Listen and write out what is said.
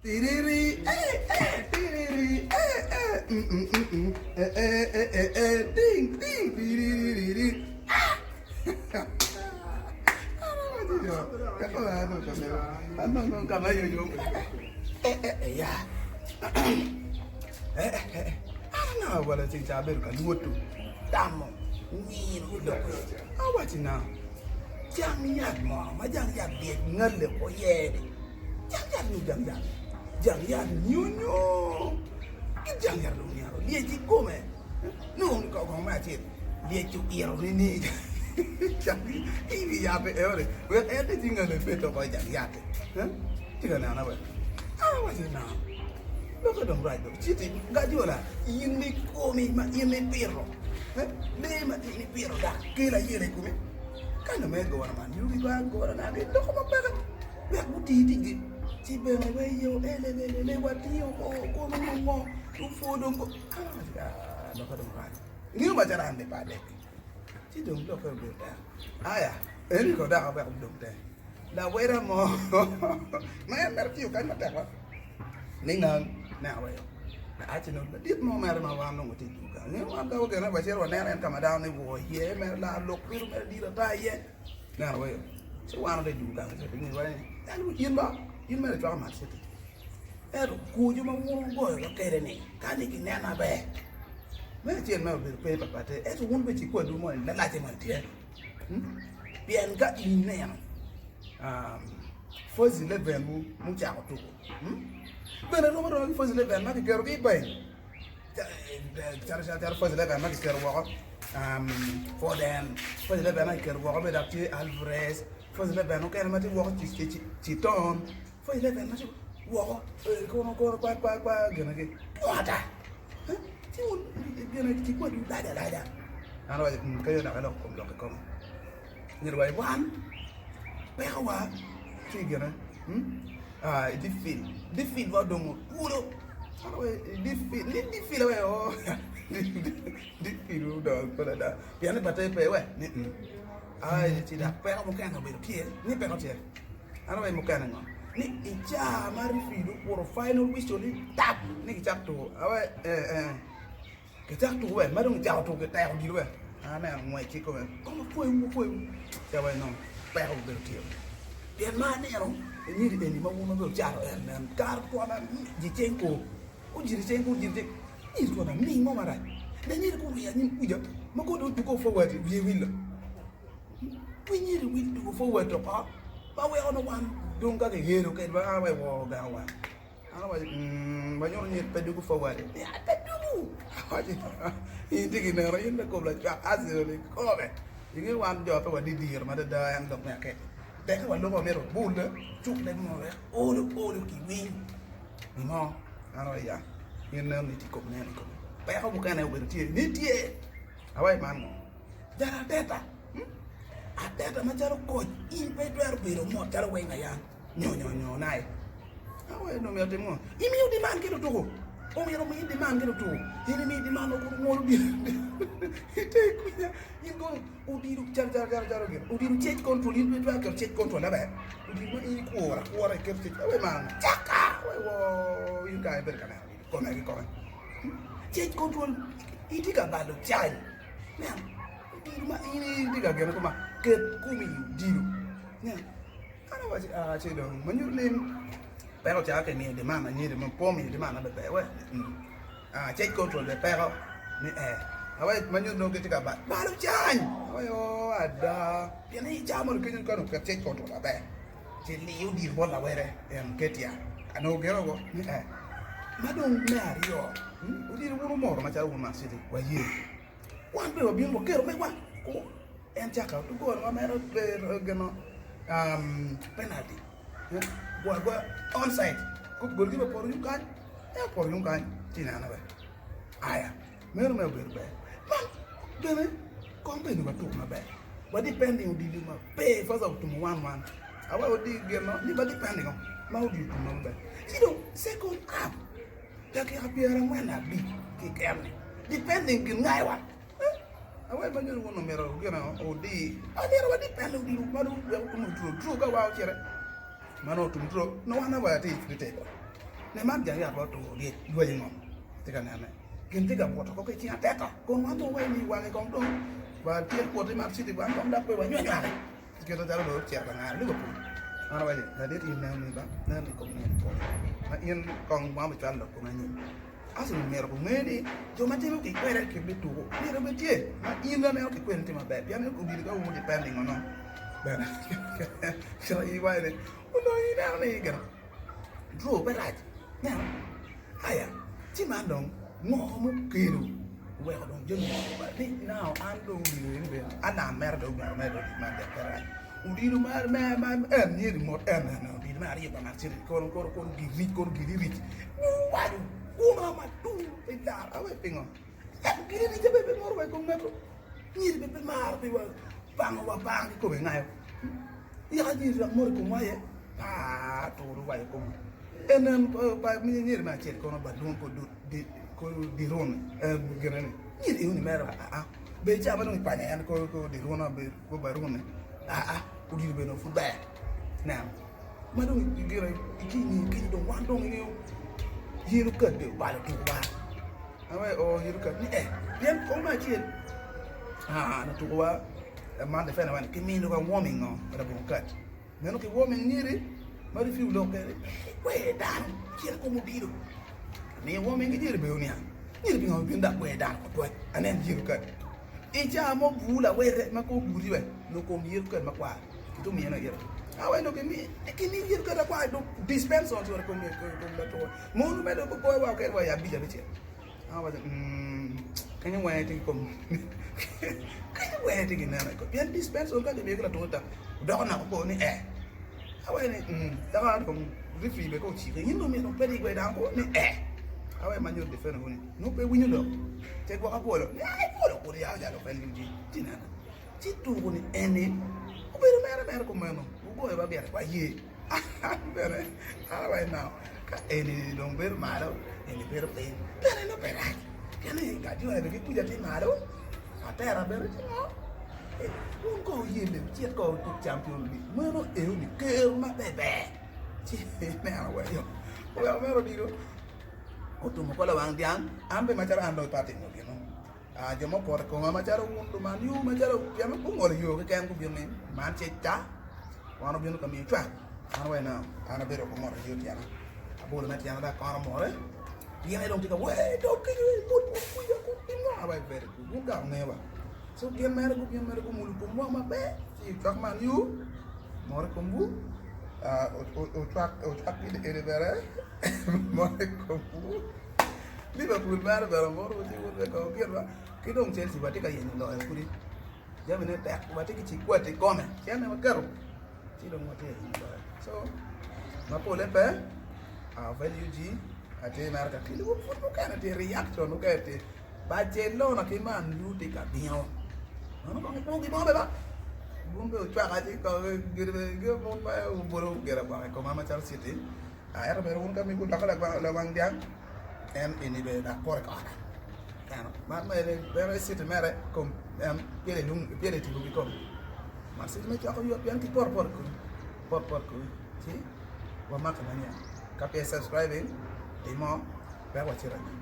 Tiriri eh eh tiriri eh eh mm mm mm mm eh eh eh eh eh ding ding tiririri ah Anongo ka ma yoyo eh eh eh ya eh eh eh an wala ceng ca abedo ka lwoto tamo ngino ki lok awaci na jang yat mono ma jang yat lyec ngale oye-ni Jang yat nyo jang yat? Jang yat nyonyo kit jang yat dong myero lyec kikome nongo kong me acel lyec oito nining i wi yat enoni wek en te cingale bed oko i jang yat-ti tye ka nene wek an awaco ni nongo lokke dong rac dong citi gajola in ikomi ma in ipito lee ma in ipito dok kelo ayela i komi ka nongo me goro man yugi goro na giloko ma peke. Wek guti ticgi, ci bene weyo elelelele watiyo ko kono nongo opwo dong ko ah lokke dong rac ingeyo macalo an pe adek-ki ci dong lokke obedo tek aya eni ko dok aweko dong tek laweda mo ma en mere tiyo kany matek wa ningang me aweyo aci nongo ladit mo mere ma wan nongo watye i dul gang ingeyo wan ka wagene wacito waneno en ka ma dano ni woo iye mere laro lok bedo mere dit ata iye. Neno wee, ci wan odong dul gang ci pinyi wee, in ba, in mere icwako Man City. Ento kucu ma wun wugoyowa kwede ni, ka ni ginen maber, me acel mere obedo pe papatte, ento wun bene ci kwadwu moni lalace moni tye. Pien ka in ineno first eleven wu mucako tuko, bene rom aroma ki first eleven ma kiketogi i bank. Calo first 11 ma kiketo woko Foden, first 11 ma kiketo woko bene dok tye Alvarez, first 11 mukene ma tye woko Citon, first 11 ma tye woko kono kono kwa kwa kwa gine twon ata ci wun gine ci kwedwu lac alaca an awaco kenyo dok iloko kom lok kikome myero wa wan pekowa tye gine i dip field, dip field wa odongo twolo Pien ni bate pe we ci dok peko mukene obedo tye ni peko tye an awaco mukene ngo ni i caa ma referee dong okuto final whistle ni tap ni kicak tuko awaco ee Kicako tuko wer ma dong icako tuko kiteko odilo wer aneno ngwec ki kome kong apwoyo apwoyo ci awaco nongo peko obedo tye pien ma aneno nyiri eni ma wun wubedo wucato en nen kare twon ji ceng ko ojiri ceng ko ojiri ceng nyiri twon aming mo marac de nyiri guryeyo anyim kuca ma kong dong otuko forward wiye wil wi nyiri wil tuko forward oko ma weko nongo wan dong ka kiyelo kedwa an awaco woo gang wa. An awaco mm, wanyuto ni pe dugu forward. Ni pe dugu. Awaco in tye ki neno in me kom lacwak Arsenal i kome. Inge wan jo pe wadidiro madada en lok me akek. Teke waloko wamito bul cuk leb mo wek olo olo ki winy. Ngo? An awaco ya in neno ni tye kom neno i kome. Peko mukene obedo tye ni tye. Awaco man ngo? Jal ateta. Hmm? Ateta macalo koc in pe itwero bedo mot calo weng ayan. Nyo nyo nyo naye. Awe no myero tim ngo? Imiyo demand ki lutuku. Omyero omi demand ki lutuku. In imi demand okuru ngolo odilo. Ite kwinya. In kono odilo calo calo calo calo gin. Odilo change control in pe itwero keto change control abe. Odilo ma in ikworo akwora iketo change. Awe man caka. Awe wo in kara ibedo ka neno odilo kome ki kome. Change control itye ka balo cany. Nen odilo ma in itye ka gene kuma ket komi i odilo. Nen. An awaco aa ci dong ma nyuto ni peko ca ki miyo demand anyiri ma pe omiyo demand na ber we aa change control bene peko ni ee awaco ma nyuto nongo gitye ka balo balo cany awaco oo ada pien ni ca mono kenyo ka dong oket change control maber ci liyo odilo bot lawede en Ketia anongo geno woko ni ee ma dong me aryo odilo wun wumoto macalo wun Man City waye Wan bene wabino waketo megwa en caka ogonowa mere gino penalty goyo agoya onside golkipa opoto yung kany en opoto yung kany ci ineno bene aya meno mere obedo ber man bene kong bene watuko maber wa depending odilo ma pe first half otumo one one awa odi gino ni wa depending ma odilo otumo maber ci dong second half Dakika 45 keken-ni, depending gin ngayowa. Awe ma nyuto wun omyero gin odi, omyero wa depend odilo ma dong wek otum draw, draw ka wa ocito ma nongo otum draw nongo wan aye watye i free table. Ne man jang yat ma otur lyec lweny i ngom tye ka nene. Gin tye ka buto koko i cing ateta kun wan dong waco ni wange kong dong wa tye kwoti man citi wan kong dok pe wanywanywake. Kit macalo dong ocito ka ngaro Liverpool. An awaco ni ladit in nen ni ba nen i kom nino pol ma in kong ma obicwalo lok kome anyim. Arsenal myero gunge ni jo ma timo ki kwede kit me tuko myero obed tye ma in aneno ki kwede tye maber pien odilo ka wu depending on no bene kit ma iwaco ni onongo ineno ni gin Draw pe rac ineno aya ci man dong ngo mukelo oweko dong jami ni now an dong odilo eni bene alarm mere dong omyero mere dong man dek pe rac odilo ma ma en myero mot en ene odilo me aryo pa Man City kono kono kono giric kono giric guwaco kuma matung pe lar awe pingo giric abe pe moro wa i kom ngato nyiri be pe maro pi wa pango wa pang ki kome ngayo. Yaka nyiri dok mot i komwa aye pa turu wa i komwa. En en pa nyiri me acel kono ba lwong ko ko dirun gine ni nyiri eni mere a a be ca ma dong ikwanyo en ko ko dirun be ko barun a a odilo bene pud ber nen ma dong gire ki nge kenyo dong wan dong ingeyo yelo kade obalo tuko wa awe o yelo kade ni eh pien kong me acel aa natuko wa Man defender man ki mino ka warming ngo labongo cut meno ki warming nyiri ma referee olok kwede kwer dano cito kom odilo miyo warming ki nyiri bene oniang nyiri pingo obino dok kwer dano otwec anen yelo cut i ca mo bur lawete ma kor gudi bene nongo kom yelo cut makwar ki dong miyone ite awe nongo ki miyo yelo cut makwar dong dispense on cito kom lato mono medo goyo wa kede wa i abic abicel. An awaco ni, Kenyo wenge tye ki kom kenyo wenge tye ki neno i kom pien dispenser ka kimiyo ki latung ota odoko naka opo ni ee. Awaco ni dako an dong referee bene ka ociki in dong myero pe igwe dano ko ni ee. Awaco ma nyuto defender ni nongo pe winyo lok ce gwok abwolo ni aa ibwolo kodi ya jalo pe ni ci neno ci tuko ni eni obedo mere mere kumeno wugoyo wa gire wa ye. An bene awaco ni ka eni dong bedo malo eni bedo piny bene nongo pe rac pien ni Guardiola bene ki kuca tye malo Arteta bene tye ngo wun kong wuyelle wucit kong wutuk champion league meno enoni ker ma ber ci ineno wa yo oweko mere odilo otumo kor lawang dyang an bene macalo an dong pe atimo gin mo jo ma opoto i koma macalo wun luman yo macalo pien gungolo yo keken gubino ni man cec ta. Wan obino ka miyo cwak. An awaco ni, An abedo ko mot aye otyena. Abolo me tyena dok akono mote. Pien aye dong tye ka wer dog kenyo i mot kun kwica kun piny ngo. Awaco very good. Wun dok wungeyo ba. So gin mere gubino mere gumulo komwa maber ci ocwak man yo mote komwu ocwak ocwak eni bene mote komwu. Liverpool mere bene moto ci wun bene kong wuket ba. Ki dong Chelsea watye ka yenyo loyo pudi. Jamine tek watye ki cikwat i kome cente waketo ci dong watye i loyo so ma pole pe VUG atye mere ka kelo pud mukene tye reaction mukene tye Barcelona ki Man U tye ka bino meno kong ikwo gin mo be ba wun be wucwaka ci kong gin pe wubolo gire gwok i koma macalo city ento bene wun ka mego wudokke lawang dyang En eni bene dok poto i ot eno man mere bene citi mere kom en pyelo i lung pyelo i tipo kikome man citi me coko yot pien ki poto poto i komi poto poto i komi ci wamake manyen ka pe i subscribing timo wek wacit anyim.